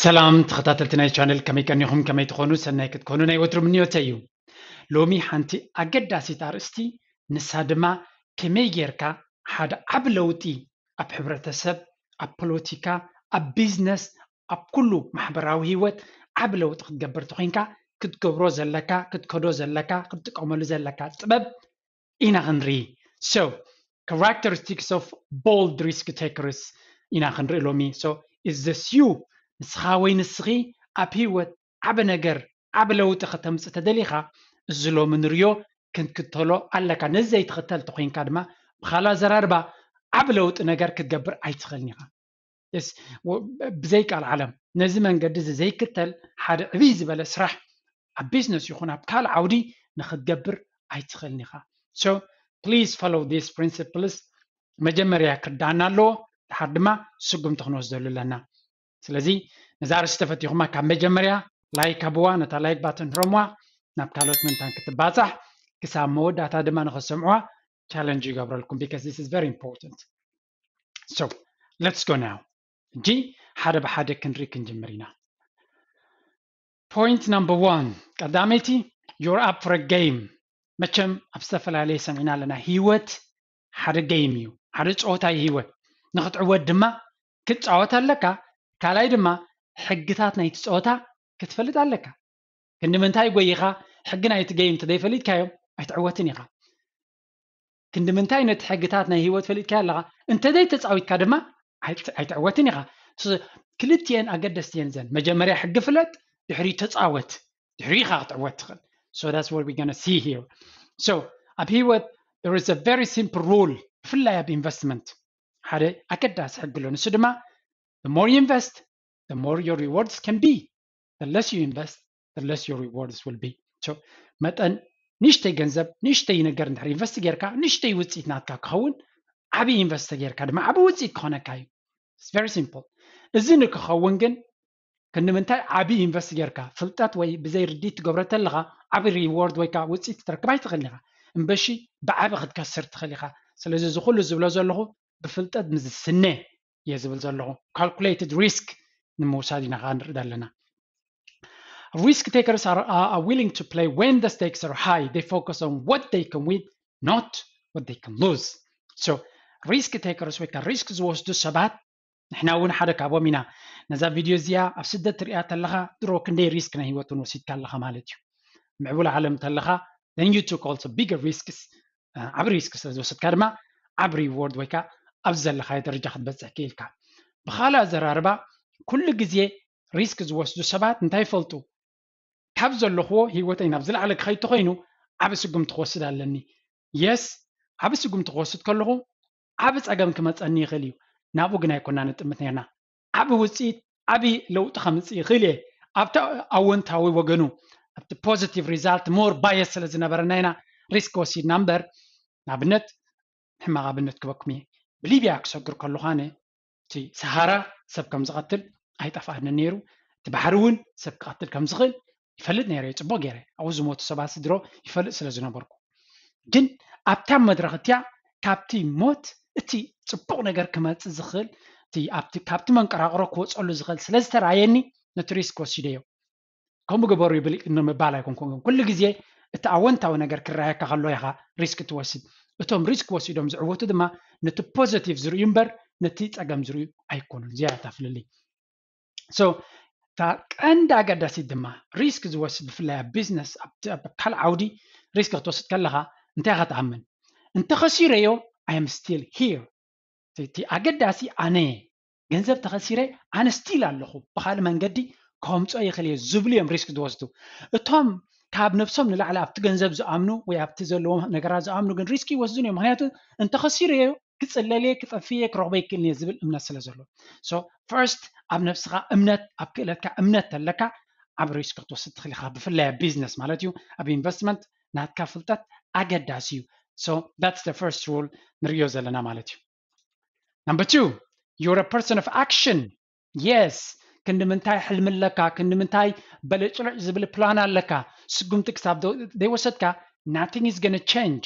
ሰላም ተኸታተልቲ ናይ ቻነል፣ ከመይ ቀኒኹም? ከመይ ትኾኑ? ሰናይ ክትኮኑ ናይ ወትሩ ምንዮተይ እዩ። ሎሚ ሓንቲ ኣገዳሲት ኣርእስቲ፣ ንሳ ድማ ከመይ ጌርካ ሓደ ዓቢ ለውጢ ኣብ ሕብረተሰብ፣ ኣብ ፖለቲካ፣ ኣብ ቢዝነስ፣ ኣብ ኩሉ ማሕበራዊ ህይወት ዓቢ ለውጢ ክትገብር ተኾይንካ ክትገብሮ ዘለካ፣ ክትከዶ ዘለካ፣ ክትጥቀመሉ ዘለካ ጥበብ ኢና ክንርኢ። So characteristics of bold risk takers ኢና ክንርኢ ሎሚ። So is this you? ንስኻ ወይ ንስኺ ኣብ ህይወት ዓቢ ነገር ዓቢ ለውጢ ከተምጽእ ተደሊኻ፣ እዚ ሎሚ ንርዮ ክንክተሎ ኣለካ። ነዚ ዘይትኽተል ተኾይንካ ድማ ብኻልእ ኣዘራርባ ዓቢ ለውጢ ነገር ክትገብር ኣይትኽእልን ኢኻ። ብዘይ ቃል ዓለም ነዚ መንገዲ እዚ ዘይክተል ሓደ ዕብይ ዝበለ ስራሕ ኣብ ቢዝነስ ይኹን ኣብ ካልእ ዓውዲ ንክትገብር ኣይትኽእልን ኢኻ። So please follow these principles። መጀመርያ ክርዳና ኣለዎ፣ ድሓር ድማ ስጉምቲ ክንወስደሉ ኣለና። ስለዚ ነዛ ርእሲ ተፈቲኹማ ካብ መጀመርያ ላይክ ኣብዋ፣ ነታ ላይክ ባተን ረምዋ ናብ ካልኦት ምንታን ክትባፃሕ፣ ክሳብ መወዳእታ ድማ ንክሰምዕዋ ቻለንጅ ይገብረልኩም፣ because this is very important። So let's go now። ሕጂ ሓደ ብሓደ ክንርኢ ክንጅምር ኢና። Point number one፣ ቀዳመይቲ፣ you're up for a game። መቸም ኣብ ዝተፈላለየ ሰሚዕና ኣለና። ህይወት ሓደ ጌም እዩ፣ ሓደ ፀወታ እዩ ህይወት። ንክትዕወት ድማ ክትፃወት ኣለካ። ካልኣይ ድማ ሕግታት ናይቲ ፀወታ ክትፈልጥ ኣለካ። ክንዲ ምንታይ ጎይኻ ሕጊ ናይቲ ጌም እንተዘይፈሊጥካዮም ኣይትዕወትን ኢኻ። ክንዲ ምንታይ ነቲ ሕግታት ናይ ህይወት ፈሊጥካ ኣለኻ፣ እንተዘይተፃዊትካ ድማ ኣይትዕወትን ኢኻ። ክልቲኤን ኣገደስቲ እየን ዘን። መጀመርያ ሕጊ ፍለጥ፣ ድሕሪ ተፃወት፣ ድሕሪ ኢኻ ክትዕወት ትኽእል። So that's what we're gonna see here. So ኣብ ህይወት there is a very simple rule፣ ብፍላይ ኣብ ኢንቨስትመንት ሓደ ኣገዳሲ ሕጊ ኣሎ። ንሱ ድማ the more you invest, the more your rewards can be. The less you invest, the less your rewards will be. So መጠን ንእሽተይ ገንዘብ፣ ንእሽተይ ነገር እንድሕር ኢንቨስት ጌርካ፣ ንእሽተይ ውፅኢት ናትካ ክኸውን፣ ዓብዪ ኢንቨስት ጌርካ ድማ ዓብዪ ውፅኢት ክኾነካ እዩ። It's very simple። እዚ ንክኸውን ግን ክንምንታይ ዓብዪ ኢንቨስት ጌርካ፣ ፍልጠት ወይ ብዘይ ርዲት ትገብሮ ተለኻ ዓብዪ ሪዎርድ ወይ ከዓ ውፅኢት ክትረክብ ኣይትኽእልን ኢኻ። እምበሺ ብዓቢ ክትከስር ትኽእል ኢኻ። ስለዚ እዚ ኩሉ ዝብሎ ዘለኹ ብፍልጠት ምስ ዝስነ እየ ዝብል ዘለኹ። ካልኩሌትድ ሪስክ ንምውሳድ ኢና ከዓ ንርኢ ዘለና። Risk takers are, are, are willing to play when the stakes are high. They focus on what they can win, not what they can lose. So risk takers ወይ ከዓ ሪስክ ዝወስዱ ሰባት ንሕና እውን ሓደ ካብኦም ኢና። ነዛ ቪድዮ እዚኣ ኣብ ስደት ትሪኣ ተለኻ ድሮ ክንደይ ሪስክ ናይ ህይወት እውን ወሲድካ ኣለኻ ማለት እዩ። ምዕቡል ዓለም ተለኻ then you took also bigger risks። ዓብ ሪስክ ስለ ዝወሰድካ ድማ ዓብ ሪዎርድ ወይ ከዓ ኣብ ዘለኻዮ ደረጃ ክትበፅሕ ክኢልካ። ብኻልእ ኣዘራርባ ኩሉ ግዜ ሪስክ ዝወስዱ ሰባት እንታይ ይፈልጡ? ካብ ዘለኽዎ ህይወተይ ናብ ዝለዓለ ክኸይድ ተኮይኑ ዓብ ስጉምቲ ክወስድ ኣለኒ። የስ፣ ዓብ ስጉምቲ ክወስድ ከለኹ ዓብ ፀገም ክመፀኒ ይኽእል እዩ። ናብኡ ግን ኣይኮና ንጥምት ነርና። ዓብ ውፅኢት ዓብ ለውጢ ከምፅእ ይኽእል እየ። ኣብቲ ኣወንታዊ ወገኑ ኣብቲ ፖዚቲቭ ሪዛልት ሞር ባየስ ስለ ዝነበረና ኢና ሪስክ ወሲድና እምበር። ንኣብነት ሕማቕ ኣብነት ክበኩም እየ። ብሊብያ ክሰግር ከለኹ ኣነ እቲ ሰሃራ ሰብ ከም ዝቐትል ኣይጠፍኣንን ነይሩ። እቲ ባሕሪ እውን ሰብ ክቐትል ከም ዝኽእል ይፈልጥ ነይረ፣ ጽቡቕ ገይረ። ኣብኡ ዝሞቱ ሰባት ድሮ ይፈልጥ ስለ ዝነበርኩ። ግን ኣብታ መድረኽ እቲኣ ካብቲ ሞት እቲ ጽቡቕ ነገር ክመጽእ ዝኽእል እቲ ኣብቲ ካብቲ መንቀራቕሮ ክወጸሉ ዝኽእል ስለ ዝተረኣየኒ ነቲ ሪስክ ወሲደዮ። ከምኡ ግበሩ ይብል ንምባል ኣይኮንኩን፣ ግን ኩሉ ግዜ እቲ ኣወንታዊ ነገር ክረኣየካ ከሎ ኢኻ ሪስክ ትወስድ። እቶም ሪስክ ወሲዶም ዝዕወቱ ድማ ነቲ ፖዘቲቭ ዝርእዩ እምበር ነቲ ጸገም ዝርእዩ ኣይኮኑን። እዚኣ እያ እታ ፍልልይ። So እታ ቀንዲ ኣገዳሲት ድማ ሪስክ ዝወስድ ብፍላይ ኣብ ቢዝነስ ኣብ ካልእ ዓውዲ ሪስክ ክትወስድ ከለኻ እንታይ ኢኻ ትኣምን? እንተኸሲረዮ I am still here። እቲ ኣገዳሲ ኣነ እየ። ገንዘብ ተኸሲረ ኣነ ስቲል ኣለኹ፣ ብኻልእ መንገዲ ከምፅኦ ይኽእል እየ ዝብሉ እዮም ሪስክ ዝወስዱ። እቶም ካብ ነብሶም ንላዕሊ ኣብቲ ገንዘብ ዝኣምኑ ወይ ኣብቲ ዘለዎም ነገራት ዝኣምኑ ግን ሪስክ ይወስዱን እዮም። ምክንያቱ እንተኸሲረዮ ክፅለልየ ክጠፍየ ክረኽቦ ይክእልን እየ ዝብል እምነት ስለ ዘሎ። So ፈርስት ኣብ ነብስኻ እምነት ኣብ ክእለትካ እምነት ተለካ ዓብ ሪስክ ክትወስድ ትኽእል ኢኻ፣ ብፍላይ ኣብ ቢዝነስ ማለት እዩ። ኣብ ኢንቨስትመንት ናትካ ፍልጠት ኣገዳሲ እዩ። So that's the first rule ንርእዮ ዘለና ማለት እዩ። Number two, you're a person of action. Yes, ክንዲ ምንታይ ሕልሚ ኣለካ፣ ክንዲ ምንታይ በለጭለጭ ዝብል ፕላን ኣለካ። ስጉምቲ ክሳብ ዘይወሰድካ nothing is gonna change.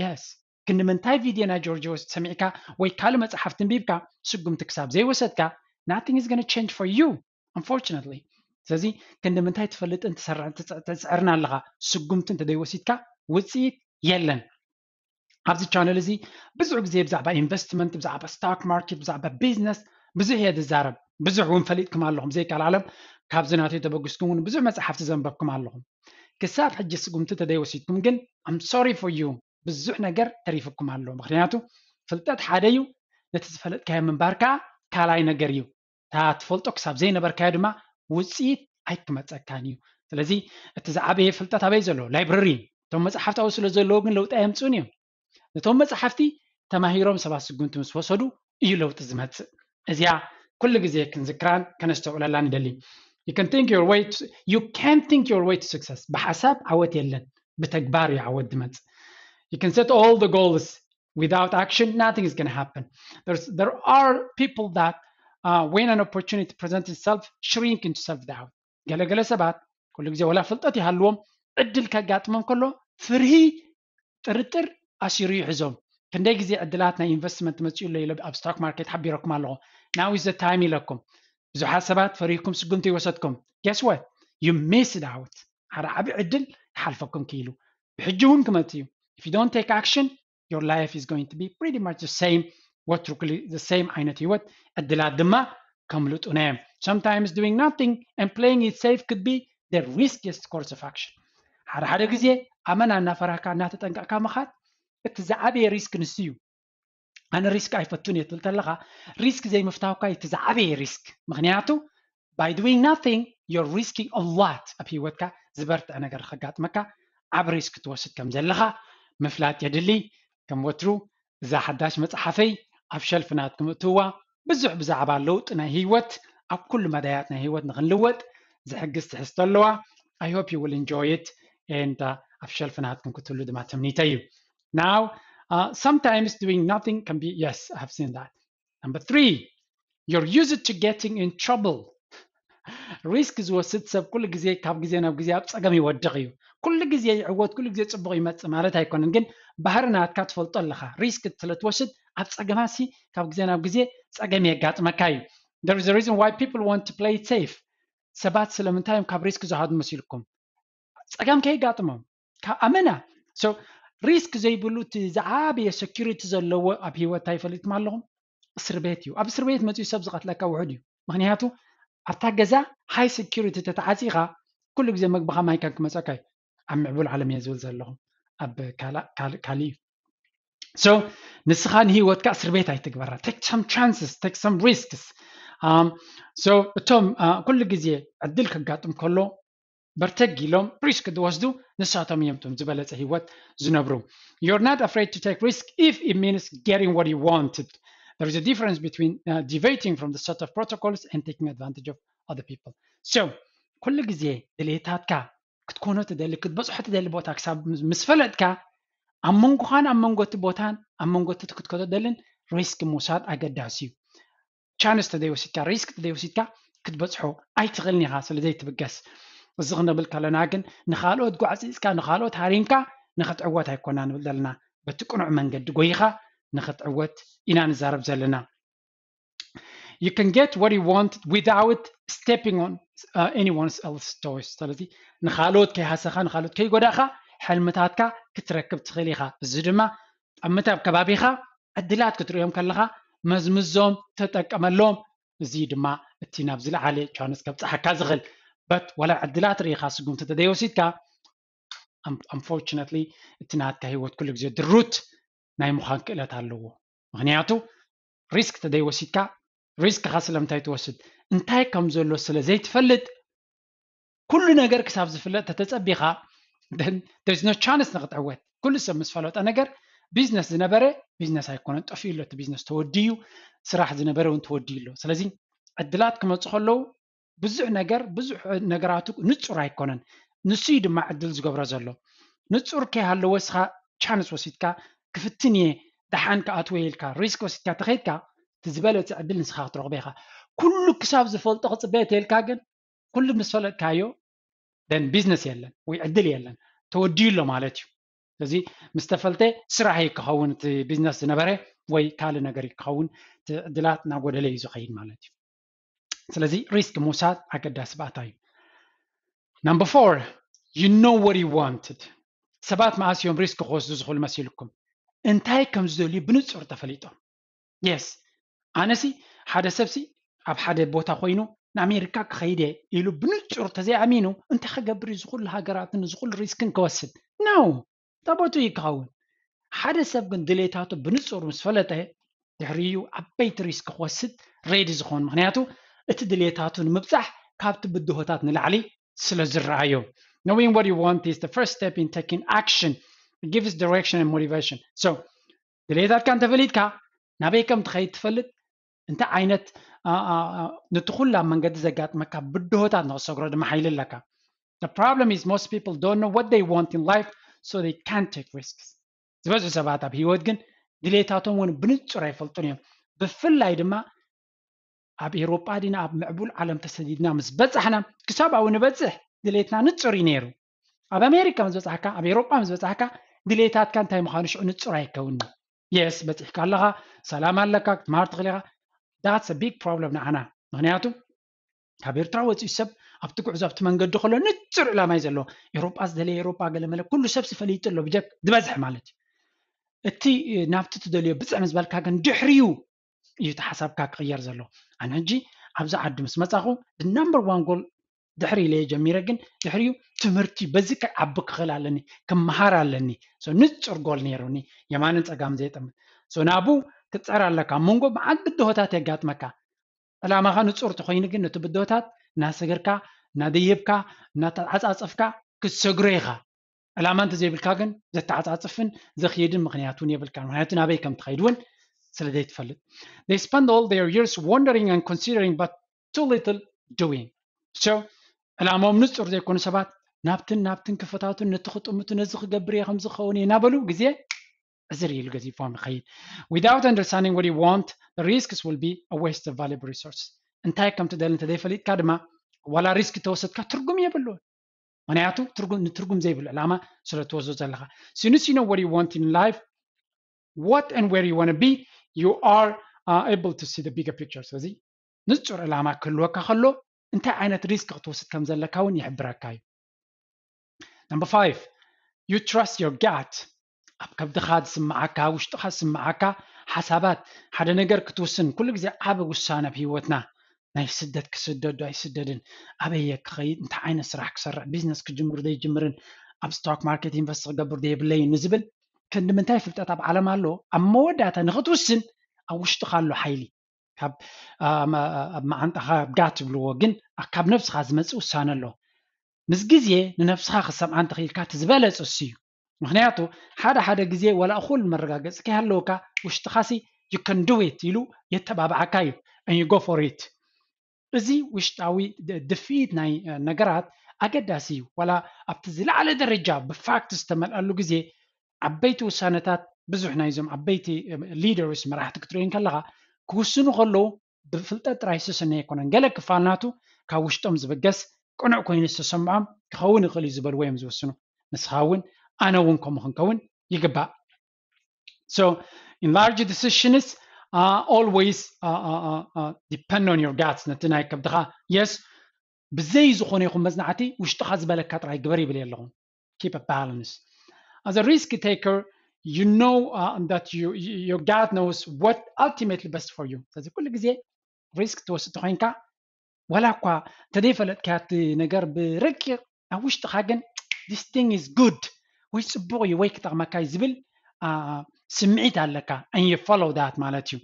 Yes, ክንዲ ምንታይ ቪድዮ ናይ ጆርጆ ሰሚዕካ ወይ ካልእ መፅሓፍ ትንቢብካ ስጉምቲ ክሳብ ዘይወሰድካ nothing is gonna change for you. Unfortunately። ስለዚ ክንዲ ምንታይ ትፈልጥን ትሰርዕን ትጽዕርና ኣለኻ? ስጉምቲ እንተደይወሲድካ ውፅኢት የለን። ኣብዚ ቻነል እዚ ብዙሕ ግዜ ብዛዕባ ኢንቨስትመንት፣ ብዛዕባ ስታክ ማርኬት፣ ብዛዕባ ቢዝነስ ብዙሕ እየ ዝዛረብ። ብዙሕ እውን ፈሊጥኩም ኣለኹም። ዘይቃል ዓለም ካብዚ ናተይ ተበግስኩም እውን ብዙሕ መፅሓፍቲ ዘንበብኩም ኣለኹም። ክሳብ ሕጂ ስጉምቲ ተደይወሲድኩም ግን I'm sorry for you፣ ብዙሕ ነገር ተሪፍኩም ኣሎ። ምክንያቱ ፍልጠት ሓደ እዩ፣ ነቲ ዝፈለጥካዮ ምንባር ከዓ ካልኣይ ነገር እዩ። እታ ትፈልጦ ክሳብ ዘይነበርካዮ ድማ ውፅኢት ኣይክመፀካን እዩ። ስለዚ እቲ ዝዓበየ ፍልጠት ኣበይ ዘሎ? ላይብረሪ። እቶም መፅሓፍቲ ኣብኡ ስለ ዘለዉ ግን ለውጢ ኣየምፅኡን እዮም። ነቶም መፅሓፍቲ ተማሂሮም ሰባት ስጉምቲ ምስ ወሰዱ እዩ ለውጢ ዝመፅእ። እዚኣ ኩሉ ግዜ ክንዝክራን ከነስተውዕለላን ይደሊ። You can think your way to, you can think your way to success። ብሓሳብ ዓወት የለን፣ ብተግባር እዩ ዓወት ዝመፅእ። You can set all the goals without action, nothing is going to happen. There's, there are people that, uh, when an opportunity presents itself, shrink into self-doubt. ገለገለ ሰባት ኩሉ ግዜ ወላ ፍልጠት ይሃልዎም፣ ዕድል ከጋጥሞም ከሎ ፍርሂ፣ ጥርጥር ኣሲሩ ይሕዞም። ክንደይ ግዜ ዕድላት ናይ ኢንቨስትመንት መፅኡ ኣሎ ኢለ ኣብ ስቶክ ማርኬት ሓቢረኩም ኣለኹ። Now is the time ኢለኩም። ብዙሓት ሰባት ፈሪህኩም ስጉምቲ ይወሰድኩም። Guess what? You missed out። ሓደ ዓቢ ዕድል ክሓልፈኩም ክኢሉ። ብሕጂ እውን ክመጽእ እዩ። If you don't take action, your life is going to be pretty much the same፣ ወትሩ the same ዓይነት ህይወት። ዕድላት ድማ ከምልጡና እዮም። Sometimes doing nothing and playing it safe could be the riskiest course of action። ሓደ ሓደ ግዜ ኣመና እናፈራህካ እናተጠንቀቕካ ምኻድ እቲ ዝዓበየ ሪስክ ንሱ እዩ። ኣነ ሪስክ ኣይፈቱን እየ ትብል ተለኻ፣ ሪስክ ዘይምፍታውካ እቲ ዝዓበየ ሪስክ። ምክንያቱ by doing nothing, you're risking a lot ኣብ ህይወትካ ዝበርትዐ ነገር ከጋጥመካ፣ ዓብ ሪስክ ትወስድ ከም ዘለኻ ምፍላጥ የድሊ። ከም ወትሩ እዛ ሓዳሽ መጽሓፈይ ኣብ ሸልፍ ናትኩም እትዋ፣ ብዙሕ ብዛዕባ ለውጢ ናይ ህይወት ኣብ ኩሉ መዳያት ናይ ህይወት ንክንልወጥ ዝሕግዝ ትሕዝቶ ኣለዋ። I hope you will enjoy it and, uh, ኣብ ሸልፍ ናትኩም ክትህሉ ድማ ትምኒተይ እዩ። Now, uh, sometimes doing nothing can be, yes, I have seen that. Number three, you're used to getting in trouble. ሪስክ ዝወስድ ሰብ ኩሉ ግዜ ካብ ግዜ ናብ ግዜ ኣብ ፀገም ይወድቕ እዩ። ኩሉ ግዜ ይዕወት፣ ኩሉ ግዜ ፅቡቕ ይመፅእ ማለት ኣይኮነን፣ ግን ባህሪ ናትካ ትፈልጦ ኣለኻ። ሪስክ ስለ ትወስድ ኣብ ፀገማሲ ካብ ግዜ ናብ ግዜ ፀገም የጋጥመካ እዩ። There is a reason why people want to play it safe። ሰባት ስለምንታይ እዮም ካብ ሪስክ ዝሃዱ መሲልኩም? ፀገም ከይጋጥሞም ካብ ኣመና። So ሪስክ ዘይብሉ እቲ ዝዓበየ ሴኩሪቲ ዘለዎ ኣብ ህይወት እንታይ ፈሊጥኩም ኣለኹም? እስር ቤት እዩ። ኣብ እስር ቤት መፅኡ ሰብ ዝቐትለካ ውሑድ እዩ። ምክንያቱ ኣብታ ገዛ ሃይ ሴኩሪቲ ተተዓፂኻ ኩሉ ግዜ መግብኻ ማይካን ክመፀካ እዩ። ኣብ ምዕቡል ዓለም እየ ዝብል ዘለኹ፣ ኣብ ካልእ እዩ። So ንስኻ ንህይወትካ እስር ቤት ኣይትግበራ። Take some chances, take some risks። So እቶም ኩሉ ግዜ ዕድል ከጋጥም ከሎ በርተግ ኢሎም ሪስክ ዝወስዱ ንሳቶም እዮም እቶም ዝበለፀ ህይወት ዝነብሩ። You're not afraid to take risk if it means getting what you wanted. There is a difference between, uh, deviating from the set of protocols and taking advantage of other people. So ኩሉ ግዜ ድሌታትካ ክትኮኖ ትደሊ፣ ክትበፅሖ ትደሊ ቦታ ክሳብ ምስ ፈለጥካ ኣብ መንጎኻን ኣብ መንጎ እቲ ቦታን ኣብ መንጎ እቲ ክትከዶ ደልን ሪስክ ምውሳድ ኣገዳሲ እዩ። ቻንስ ተደይወሲድካ፣ ሪስክ ተደይወሲድካ ክትበፅሖ ኣይትኽእልን ኢኻ ስለ ዘይትብገስ። እዚ ክንብል ከለና ግን ንኻልኦት ጓዕፂፅካ ንኻልኦት ሃሪምካ ንኽትዕወት ኣይኮና ንብል ዘለና። በቲ ቅኑዕ መንገዲ ጎይኻ ንኽትዕወት ኢና ንዛረብ ዘለና። You can get what you want without stepping on, uh, anyone else's toes። ስለዚ ንኻልኦት ከይሃሰኻ ንኻልኦት ከይጎዳእኻ ሕልምታትካ ክትረክብ ትኽእል ኢኻ። እዚ ድማ ጠምት ኣብ ከባቢኻ ዕድላት ክትርእዮም ከለኻ መዝምዞም፣ ተጠቀመሎም። እዚ ድማ እቲ ናብ ዝለዓለ ቻንስ ከብፅሓካ ዝኽእል። በት ወላ ዕድላት ርኢኻ ስጉምቲ ተደይወሲድካ፣ unfortunately እቲ ናትካ ህይወት ኩሉ ግዜ ድሩት ናይ ምዃን ክእለት ኣለዎ። ምክንያቱ ሪስክ ተደይወሲድካ፣ ሪስክኻ ስለምንታይ ትወስድ? እንታይ ከም ዘሎ ስለ ዘይትፈልጥ፣ ኩሉ ነገር ክሳብ ዝፍለጥ ተተፀቢኻ there's no chance ንክትዕወት። ኩሉ ሰብ ምስ ፈለጦ ነገር ቢዝነስ ዝነበረ ቢዝነስ ኣይኮነን፣ ጠፊኡ ኣሎ። እቲ ቢዝነስ ተወዲዩ፣ ስራሕ ዝነበረ እውን ተወዲዩ ኣሎ። ስለዚ ዕድላት ክመፁ ከለዉ ብዙሕ ነገር፣ ብዙሕ ነገራቱ ንፁር ኣይኮነን። ንሱ እዩ ድማ ዕድል ዝገብሮ ዘሎ። ንፁር ከይሃለወ እስኻ ቻንስ ወሲድካ ክፍትን እየ፣ ደሓን ክኣትወ ኢልካ ሪስክ ወሲድካ ተኸይድካ እቲ ዝበለፀ ዕድል ንስኻ ክትረኽቦ ኢኻ። ኩሉ ክሳብ ዝፈልጦ ክፅበየ ተይልካ ግን ኩሉ ምስ ፈለጥካዮ ደን ቢዝነስ የለን ወይ ዕድል የለን፣ ተወዲዩ ኣሎ ማለት እዩ። ስለዚ ምስ ተፈልጠ ስራሕ እዩ ክኸውን እቲ ቢዝነስ ዝነበረ ወይ ካልእ ነገር እዩ ክኸውን፣ እቲ ዕድላት እናጎደለ እዩ ዝኸይድ ማለት እዩ። ስለዚ risk ምውሳድ ኣገዳሲ ባእታ እዩ። Number four, you know what you wanted. ሰባት መኣስ እዮም risk ክወስዱ ዝኽእሉ መሲልኩም? እንታይ ከም ዝደልዩ ብንጹር ተፈሊጦም። Yes, ኣነሲ ሓደ ሰብሲ ኣብ ሓደ ቦታ ኮይኑ ንኣሜሪካ ክኸይድ እየ ኢሉ ብንጹር ተዘይኣሚኑ እንታይ ክገብር እዩ ዝኹሉ ሃገራትን ዝኹሉ risk ን ክወስድ? No, ታቦቱ እዩ ክኸውን። ሓደ ሰብ ግን ድሌታቱ ብንጹር ምስ ፈለጠ ድሕሪኡ ዓበይቲ risk ክወስድ ready ዝኾን፣ ምክንያቱ እቲ ድሌታቱ ንምብጻሕ ካብቲ ብድሆታት ንላዕሊ ስለ ዝረኣዮ። Knowing what you want is the first step in taking action. It gives direction and motivation. So ድሌታትካ እንተፈሊጥካ ናበይ ከም ትኸይድ ትፈልጥ፣ እንታይ ዓይነት ነቲ ኩሉ ኣብ መንገዲ ዘጋጥመካ ብድሆታት ንክሰግሮ ድማ ሓይሊ ኣለካ። The problem is most people don't know what they want in life, so they can't take risks. ዝበዝሑ ሰባት ኣብ ህይወት ግን ድሌታቶም እውን ብንጹር ኣይፈልጡን እዮም። ብፍላይ ድማ ኣብ ኤሮጳ ዲና ኣብ ምዕቡል ዓለም ተሰዲድና ምስ በጻሕና፣ ክሳብ ኣብኡ ንበጽሕ ድሌትና ንጹር እዩ ነይሩ። ኣብ ኣሜሪካ ምስ በጻሕካ፣ ኣብ ኤሮጳ ምስ በጻሕካ ድሌታትካ እንታይ ምዃኑ ሽዑ ንጹር ኣይከውንን። Yes, በጺሕካ ኣለኻ፣ ሰላም ኣለካ፣ ክትመሃር ትኽእል ኢኻ። That's a big problem ንዓና። ምክንያቱ ካብ ኤርትራ ወፂኡ ሰብ ኣብቲ ጉዕዞ ኣብቲ መንገዲ ከሎ ንጹር ዕላማ እዩ ዘለዎ። ኤሮጳ ዝደለየ ኤሮጳ ገለመለ ኩሉ ሰብ ዝፈሊጡ ኣሎ ብጀክ ዝበዝሐ ማለት እዩ። እቲ ናብቲ ትደልዮ ብፅዕ ምስ በልካ ግን ድሕሪዩ እዩ እቲ ሓሳብካ ክቕየር ዘሎ። ኣነ ሕጂ ኣብዚ ዓዲ ምስ መፃኹ number one goal ድሕሪ ኢለ ጀሚረ፣ ግን ድሕሪኡ ትምህርቲ በዚ ክዓቢ ክኽእል ኣለኒ፣ ክመሃር ኣለኒ። ንጹር goal ነይሩኒ፣ የማንን ጸጋም ዘይጠምት። ናብኡ ክትጸር ኣለካ። መንጎ መዓት ብድሆታት የጋጥመካ። ዕላማኻ ንጹር ተኾይኑ ግን ነቲ ብድሆታት እናሰገርካ፣ እናደየብካ፣ እናተዓጻጸፍካ ክትሰግሮ ኢኻ። ዕላማ እንተዘይብልካ ግን ዘተዓጻጽፍን ዘኽይድን ምኽንያት እውን የብልካን። ምኽንያቱ ናበይ ከም ትኸይድ እውን ስለ ዘይትፈልጥ። They spend all their years wondering and considering but too little doing. So ዕላማኦም ንጹር ዘይኮኑ ሰባት ናብትን ናብትን ክፈታቱን ነቲ ክጥምቱ ነዚ ክገብር እየ ከምዚ ክኸውን እየ እናበሉ ግዜ ዕዝር ኢሉ ገዚፎም ይኸይድ። Without understanding what you want, the risks will be a waste of valuable resource. እንታይ ከም ትደሊ እንተዘይፈሊጥካ ድማ ዋላ risk ተወሰድካ ትርጉም የብሉን። ምክንያቱ ትርጉም ንትርጉም ዘይብሉ ዕላማ ስለ ትወስዶ ዘለካ። Since you know what you want in life, what and where you want to be, you are uh, able to see the bigger picture. ስለዚ ንጹር ዕላማ ክህልወካ ከሎ እንታይ ዓይነት risk ክትወስድ ከም ዘለካ እውን ይሕብረካ እዩ። Number five, you trust your gut. ኣብ ከብድኻ ዝስምዓካ፣ ውሽጥኻ ዝስምዓካ ሓሳባት፣ ሓደ ነገር ክትውስን ኩሉ ግዜ ዓቢ ውሳነ ኣብ ህይወትና ናይ ስደት ክስደድ ዶ ኣይስደድን፣ ኣበየ ክኸይድ፣ እንታይ ዓይነት ስራሕ ክሰርሕ፣ ቢዝነስ ክጅምር ዶ ኣይጅምርን፣ ኣብ ስቶክ ማርኬት ኢንቨስት ክገብር ዶ የብለይን ንዝብል ክንዲ ምንታይ ፍልጠት ኣብ ዓለም ኣሎ። ኣብ መወዳእታ ንክትውስን ኣብ ውሽጥኻ ኣሎ ሓይሊ። ካብ ኣብ መዓንጣኻ ጋት ዝብልዎ ግን ካብ ነብስኻ ዝመፅእ ውሳነ ኣሎ። ምስ ግዜ ንነብስኻ ክሰምዓ እንተኽኢልካ እቲ ዝበለፀ እሱ እዩ። ምክንያቱ ሓደ ሓደ ግዜ ዋላ እኹል መረጋገፂ ከይሃለወካ ውሽጥኻሲ you can do it ኢሉ የተባብዓካ እዩ። And you go for it። እዚ ውሽጣዊ ድፍኢት ናይ ነገራት ኣገዳሲ እዩ። ዋላ ኣብቲ ዝለዓለ ደረጃ ብፋክት ዝተመልኣሉ ግዜ ዓበይቲ ውሳነታት ብዙሕ ናይዞም ዓበይቲ leaders መራሕቲ ክትርእዩ ከለኻ ክውስኑ ከለዉ ብፍልጠት ጥራይ ዝተሰነየ ኣይኮነን። ገለ ክፋል ናቱ ካብ ውሽጦም ዝብገስ ቅኑዕ ኮይኑ ዝተሰምዖም ክኸውን ይኽእል እዩ ዝበልዎ እዮም ዝውስኑ። ንስኻ እውን ኣነ እውን ከምኡ ክንከውን ይግባእ። So in large decisions uh, always uh, uh, uh, depend on your guts. ነቲ ናይ ከብድኻ yes ብዘይ ዝኾነ ይኹን መጽናዕቲ ውሽጥኻ ዝበለካ ጥራይ ግበር ይብል ኣለኹ። Keep a balance. As a risk taker, you know uh, that you, your gut knows what ultimately best for you. ስለዚ ኩሉ ግዜ risk ትወስድ ተኮይንካ ዋላ እኳ እንተዘይፈለጥካያ እቲ ነገር ብረቂቕ ኣብ ውሽጥኻ ግን this thing is good ወይ ጽቡቕ እዩ ወይ ክጠቕመካ እዩ ዝብል ስምዒት ኣለካ። And you follow that ማለት እዩ።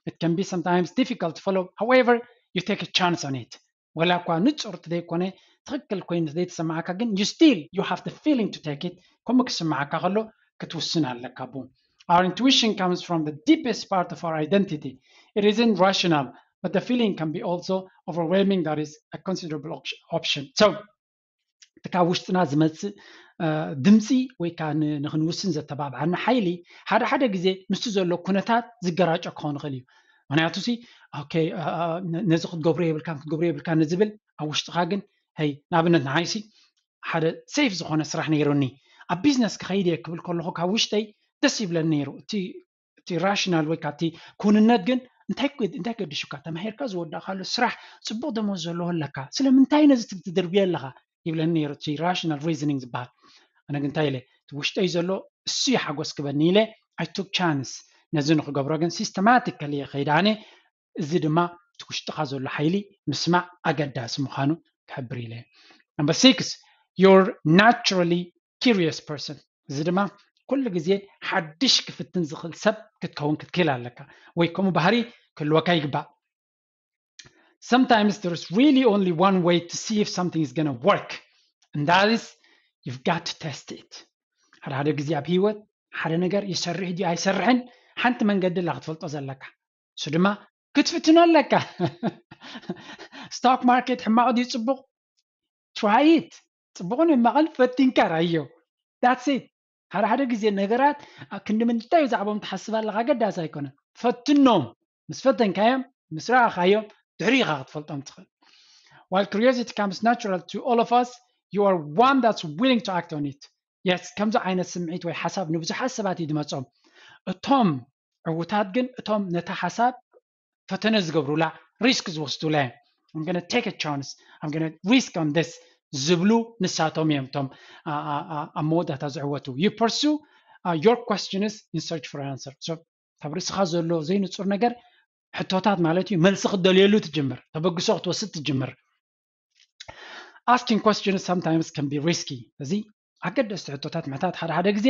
It can be sometimes difficult to follow, however you take a chance on it. ወላ እኳ ንጹር ዘይኮነ ትኽክል ኮይኑ ዘይተሰማዓካ ግን you still you have the feeling to take it። ከምኡ ክስማዓካ ከሎ ክትውስን ኣለካ። ቡ Our intuition comes from the deepest part of our identity. It isn't rational, but the feeling can be also overwhelming. That is a considerable option. So እቲ ካብ ውሽጥና ዝመፅእ ድምፂ ወይ ከዓ ንክንውስን ዘተባብዓና ሓይሊ ሓደ ሓደ ግዜ ምስቲ ዘሎ ኩነታት ዝገራጮ ክኸውን ይኽእል እዩ። ምክንያቱ ሲ ነዚ ክትገብሮ የብልካን ክትገብሮ የብልካን ንዝብል ኣብ ውሽጥካ ግን ይ ንኣብነት ንዓይሲ ሓደ ሴፍ ዝኾነ ስራሕ ነይሩኒ ኣብ ቢዝነስ ክኸይድ እየ ክብል ከለኹ ካብ ውሽጠይ ደስ ይብለኒ ነይሩ። እቲ ራሽናል ወይ ካብቲ ክውንነት ግን እንታይ እንታይ ገዲሹካ? ተማሂርካ ዝወዳእካሉ ስራሕ፣ ፅቡቕ ደሞዝ ዘለዎ ኣለካ፣ ስለምንታይ ነዚ ትድርብዮ ኣለካ? ይብለኒ ነይሩ እቲ rational reasoning ዝበሃል። ኣነ ግን እንታይ ኢለ? እቲ ውሽጠይ ዘሎ እሱ እዩ ሓጎስ ክበኒ ኢለ I took chance። ነዚ ንክገብሮ ግን systematically እየ ከይደ ኣነ። እዚ ድማ እቲ ውሽጥኻ ዘሎ ሓይሊ ምስማዕ ኣገዳሲ ምዃኑ ክሕብር ኢለ። Number six, you're naturally curious person። እዚ ድማ ኩሉ ግዜ ሓድሽ ክፍትን ዝኽእል ሰብ ክትከውን ክትክእል ኣለካ፣ ወይ ከምኡ ባህሪ ክህልወካ ይግባእ። Sometimes there's really only one way to see if something is gonna work, and that is you've got to test it። ሓደ ሓደ ግዜ ኣብ ህይወት ሓደ ነገር ይሰርሕ ድዩ ኣይሰርሕን ሓንቲ መንገዲ ኣላ ክትፈልጦ ዘለካ፣ እሱ ድማ ክትፍትኖ ኣለካ። Stock market ሕማቕ ድዩ ፅቡቕ? Try it። ፅቡቕን ሕማቕን ፈቲንካ ራዮ። That's it። ሓደ ሓደ ግዜ ነገራት ኣብ ክንዲ ምንታይ ብዛዕባኦም ትሓስብ ኣለካ ኣገዳሲ ኣይኮነን። ፈትኖም። ምስ ፈተንካዮም፣ ምስ ረኣኻዮም፣ ድሕሪ ኢኻ ክትፈልጦም ትኽእል። While curiosity comes natural to all of us, you are one that's willing to act on it. Yes፣ ከምዚ ዓይነት ስምዒት ወይ ሓሳብ ንብዙሓት ሰባት እዩ ዝመጾም። እቶም ዕዉታት ግን እቶም ነታ ሓሳብ ፈተነ ዝገብሩላ፣ ሪስክ ዝወስዱላ እዮም። I'm gonna take a chance, I'm gonna risk on this ዝብሉ ንሳቶም እዮም እቶም ኣብ መወዳእታ ዝዕወቱ። You pursue your questions in search for answer። ካብ ርእስኻ ዘሎ ዘይንጹር ነገር ሕቶታት ማለት እዩ፣ መልሲ ክትደልየሉ ትጅምር፣ ተበግሶ ክትወስድ ትጅምር። Asking questions sometimes can be risky። እዚ ኣገደስቲ ሕቶታት ምሕታት ሓደ ሓደ ግዜ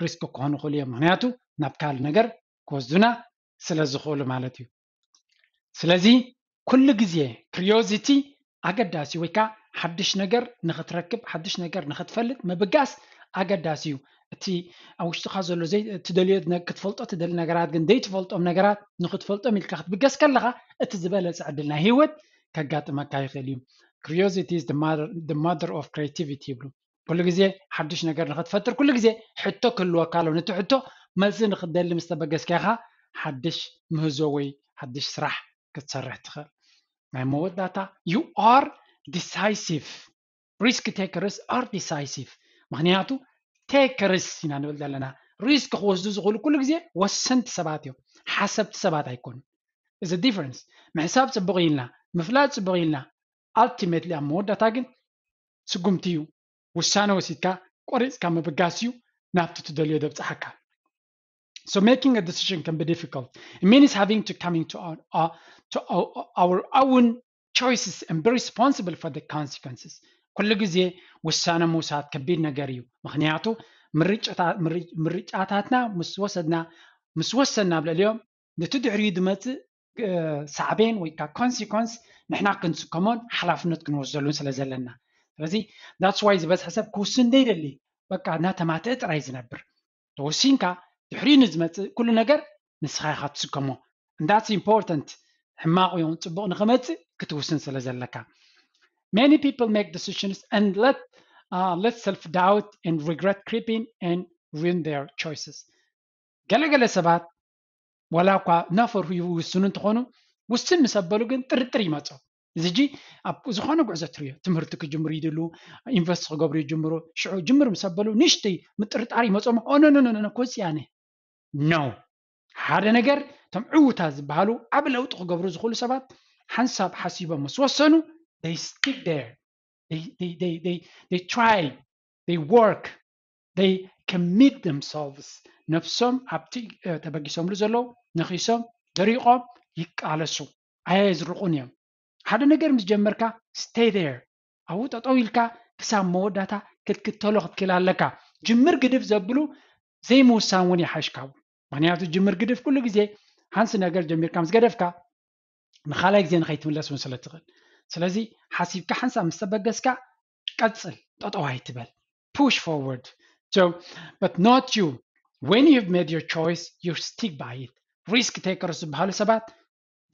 ሪስክ ክኾኑ ይኽእሉ እዮም፣ ምክንያቱ ናብ ካልእ ነገር ክወስዱና ስለ ዝኽእሉ ማለት እዩ። ስለዚ ኩሉ ግዜ curiosity ኣገዳሲ ወይ ከዓ ሓድሽ ነገር ንኽትረክብ ሓድሽ ነገር ንኽትፈልጥ ምብጋስ ኣገዳሲ እዩ። እቲ ኣብ ውሽጥኻ ዘሎ ትደልዮ ክትፈልጦ ትደሊ ነገራት ግን ዘይትፈልጦም ነገራት ንኽትፈልጦም ኢልካ ክትብገስ ከለኻ እቲ ዝበለፀ ዕድል ናይ ህይወት ከጋጥመካ ይኽእል እዩ። Curiosity is the mother of creativity ይብሉ። ኩሉ ግዜ ሓድሽ ነገር ንኽትፈጥር ኩሉ ግዜ ሕቶ ክህልወካ ኣሎ። ነቲ ሕቶ መልሲ ንኽትደሊ ምስ ተበገስካ ኢኻ ሓድሽ ምህዞ ወይ ሓድሽ ስራሕ ክትሰርሕ ትኽእል። ናይ መወዳእታ you are decisive። Risk takers are decisive። ምኽንያቱ takers ኢና ንብል ዘለና። ሪስክ ክወስዱ ዝኽእሉ ኩሉ ግዜ ወሰንቲ ሰባት እዮም፣ ሓሰብቲ ሰባት ኣይኮኑን። እዚ difference ምሕሳብ ፅቡቕ ኢልና ምፍላጥ ፅቡቕ ኢልና፣ ultimately ኣብ መወዳእታ ግን ስጉምቲ እዩ። ውሳነ ወሲድካ ቆሪፅካ ምብጋስ እዩ ናብቲ ትደልዮ ደብፅሓካ። So making a decision can be difficult. It means having to coming to our, uh, to our, our own choices and be responsible for the consequences. ኩሉ ግዜ ውሳነ ምውሳድ ከቢድ ነገር እዩ። ምክንያቱ ምርጫታትና ምስ ወሰድና ምስ ወሰንና ኣብ ልዕሊኦም ነቲ ድሕሪኡ ዝመፅእ ሳዕቤን ወይ ከዓ ኮንሲኮንስ ንሕና ክንስከሞን ሓላፍነት ክንወስደሉን ስለ ዘለና። ስለዚ that's why ዝበዝሐ ሰብ ክውስን ዘይደሊ፣ በቃ እናተማትአ ጥራይ ዝነብር። ተወሲንካ ድሕሪኡ ንዝመፅእ ኩሉ ነገር ንስኻ ኢኻ ትስከሞ። And that's important። ሕማቕ ይኹን ፅቡቕ ንኽመፅእ ክትውስን ስለ ዘለካ። Many people make decisions and let uh, let self doubt and regret creeping and ruin their choices. ገለገለ ሰባት ዋላ እኳ እናፈርሁ ይውስኑ እንተኾኑ ውስን ምስ ኣበሉ ግን ጥርጥር ይመፆም። እዚ ሕጂ ኣብ ዝኾነ ጉዕዞ ትርእዮ፣ ትምህርቲ ክጅምሩ ይድሉ፣ ኢንቨስት ክገብሩ ይጅምሩ። ሽዑ ጅምር ምስ ኣበሉ ንእሽተይ ምጥርጣር ይመፆም። ኦ ኖ ኖ ኖ ኮፂ ኣነ ኖ ሓደ ነገር እቶም ዕውታት ዝበሃሉ ዓቢ ለውጢ ክገብሩ ዝኽእሉ ሰባት ሓንሳብ ሓሲቦም ምስ ወሰኑ they stick there they, they, they, they, they try they work they commit themselves ነብሶም ኣብቲ ተበጊሶምሉ ዘለዉ ነኺሶም ደሪቖም ይቃለሱ ኣየዝርቑን እዮም ሓደ ነገር ምስ ጀመርካ stay there ኣብኡ ጠጠው ኢልካ ክሳብ መወዳእታ ክትክተሎ ክትክእል ኣለካ ጅምር ግድፍ ዘብሉ ዘይምውሳን እውን ይሓሽ ካብኡ ምክንያቱ ጅምር ግድፍ ኩሉ ግዜ ሓንሲ ነገር ጀሚርካ ምስ ገደፍካ ንካልኣይ ግዜ ንከይትምለስ እውን ስለ ትኽእል ስለዚ ሓሲብካ ሓንሳብ ምስ ተበገስካ ቀፅል ጠጠው ኣይትበል push forward so but not you when you've made your choice you stick by it risk takers ዝበሃሉ ሰባት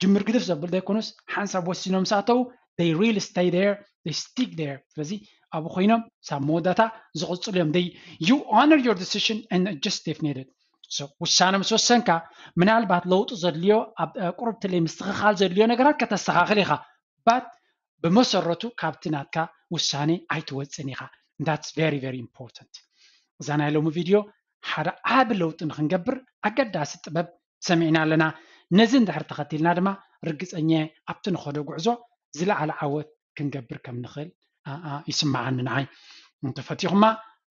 ጅምር ግድፍ ዘብል ዘይኮኑስ ሓንሳብ ወሲኖም ምስ ኣተው they really stay there they stick there ስለዚ ኣብኡ ኮይኖም ሳብ መወዳእታ ዝቕፅሉ እዮም they you honor your decision and adjust if needed so ውሳነ ምስ ወሰንካ ምናልባት ለውጢ ዘድልዮ ኣብ ቁርብትለይ ምስትኽኻል ዘድልዮ ነገራት ከተስተኻኽል ኢኻ but ብመሰረቱ ካብቲ ናትካ ውሳኔ ኣይትወፅን ኢኻ that's very very important እዛ ናይ ሎሚ ቪድዮ ሓደ ዓቢ ለውጢ ንክንገብር ኣገዳሲ ጥበብ ሰሚዕና ኣለና ነዚ እንድሕር ተኸቲልና ድማ ርግፀኛ ኣብቲ ንኸዶ ጉዕዞ ዝለዓለ ዓወት ክንገብር ከም ንኽእል ይስምዓኒ ንዓይ። እንተፈቲኹማ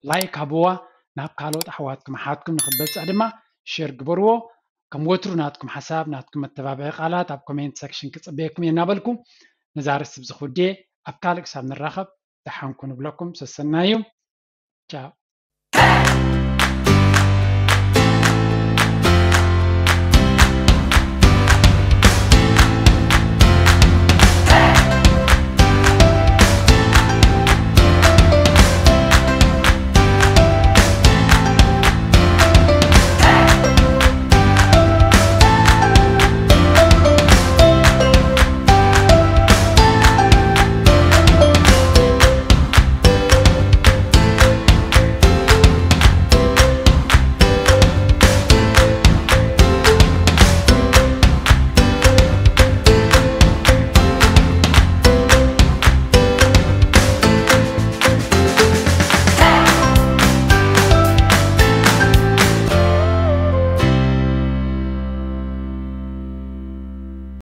ላይክ ሃብዋ፣ ናብ ካልኦት ኣሕዋትኩም ኣሓትኩም ንክትበፅሕ ድማ ሼር ግበርዎ። ከም ወትሩ ናትኩም ሓሳብ ናትኩም መተባብዒ ቃላት ኣብ ኮሜንት ሰክሽን ክፅበየኩም እየ እናበልኩ ነዛ ርሲ ብዝኽውድየ ኣብ ካልእ ክሳብ ንራኸብ ደሓንኩ ንብለኩም። ሰሰናዩ። ቻው።